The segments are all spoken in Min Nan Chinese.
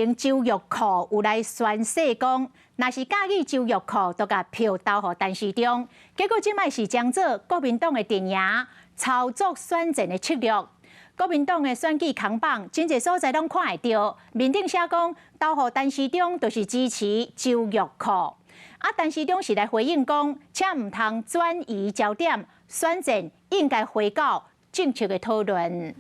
周玉蔻有來宣誓講，若是佮意周玉蔻，就共票投予陳時中。結果這擺是將做國民黨的陣營操作選戰的策略。國民黨的選舉扛棒，真濟所在攏看會著，面頂寫講投予陳時中，就是支持周玉蔻。啊，陳時中是來回應講，請毋通轉移焦點，選戰應該回到政策的討論。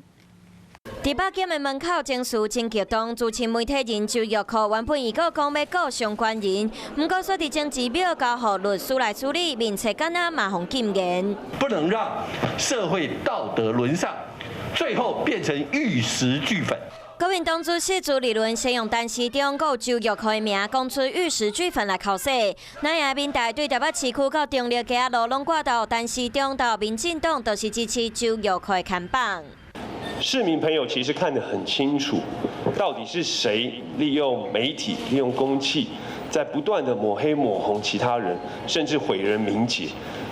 佇北檢的門口情緒真激動，資深媒體人周玉蔻原本預告講欲告相關人，毋過煞佇前一秒交予律師來處理，面冊敢若嘛予禁言。不能讓社會道德淪喪，最後變成玉石俱焚。國民黨主席朱立倫先用陳時中佮周玉蔻的名講出玉石俱焚來剾洗。那也民代對台北市區到中壢街仔路攏掛著陳時中投民進黨，就是支持周玉蔻的看板。市民朋友其實看得很清楚，到底是誰利用媒體、利用公器，在不斷的抹黑抹紅其他人，甚至毀人名節。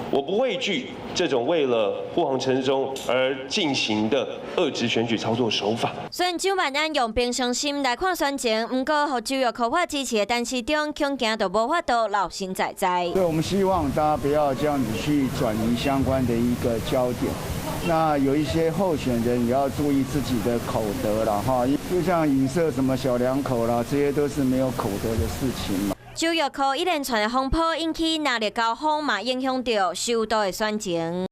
我不畏懼這種為了護航陳時中而進行的惡質選舉操作手法。雖然蔣萬安用平常心來看選情，毋過予周玉蔻法支持的陳時中，恐驚就無法度老神在在。所以我們希望大家不要這樣子去轉移相關的一個焦點。那有一些候選人也要注意自己的口德了哈，就像影射什麼小兩口啦，這些都是沒有口德的事情嘛。周玉蔻一連串的風波引起藍綠交鋒，嘛影響著首都的選情。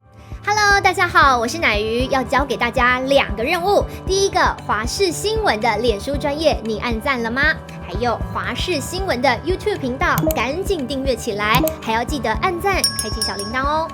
Hello，大家好，我是乃瑜，要交給大家兩個任務。第一個，華視新聞的臉書專頁，你按讚了嗎？還有華視新聞的 YouTube 頻道，趕緊訂閱起來，還要記得按讚，開啟小鈴鐺哦。